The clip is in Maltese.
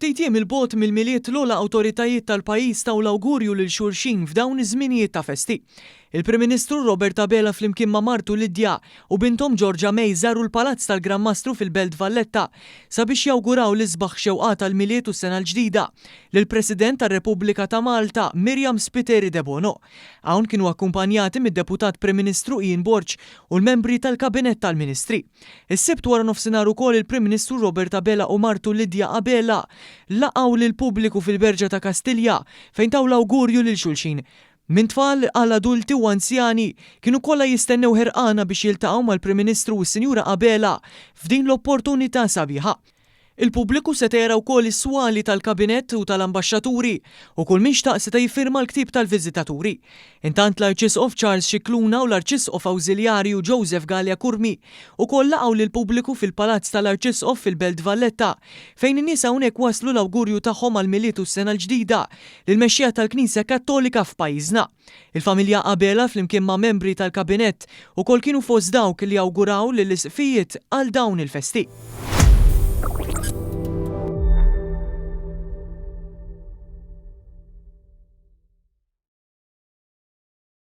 Ftit jiem 'il bogħod mill-Milied l-ogħla awtoritajiet tal-pajjiż taw l-awgurju lil xulxin f'dawn iż-żminijiet ta' festi. Il-Prim Ministru Robert Abela flimkien ma' martu Lydia u binthom Georgia May żaru l-Palazz tal-Gran Mastru fil-Belt Valletta sabiex jawguraw l-isbaħ xewqat għall-Milied u s-Sena l-Ġdida lill-President tar-Repubblika ta' Malta Myriam Spiteri Debono. Hawn kienu akkumpanjati mid-Deputat Prim Ministru Ian Borg u l-membri tal-Kabinett tal-Ministri. Is-Sibt waranofsinhar ukoll il-Prim Ministru Robert Abela u martu Lydia Abela laqgħu lill-pubbliku fil-Berġa ta' Kastilja fejn taw l-awgurju lil xulxin. Minn tfal għal adulti u anzjani kienu kollha jistennew ħerqana biex jiltaqgħu mal-Prim Ministru u s-Sinjura Abela f'din l-opportunità sabiħa. Il-pubbliku seta' jara wkoll is-swali tal-kabinett u tal-ambaxxaturi u kull min xtaq seta' jiffirma l-ktieb tal-viżitaturi. Intant l-Arċisqof Charles Scicluna u l-Arċisqof Awżiljarju Joseph Galea Curmi ukoll laqgħu lill-pubbliku fil-Palazz tal-Arċisqof fil-Belt Valletta fejn in-nies hawnhekk wasslu l-awgurju tagħhom għall-Milied u s-Sena l-Ġdida lill-mexxejja tal-Knisja Kattolika f'pajjiżna. Il-familja Abela flimkien ma' membri tal-Kabinett ukoll kienu fost dawk li awguraw lill-Isqfijiet għal dawn il-festi.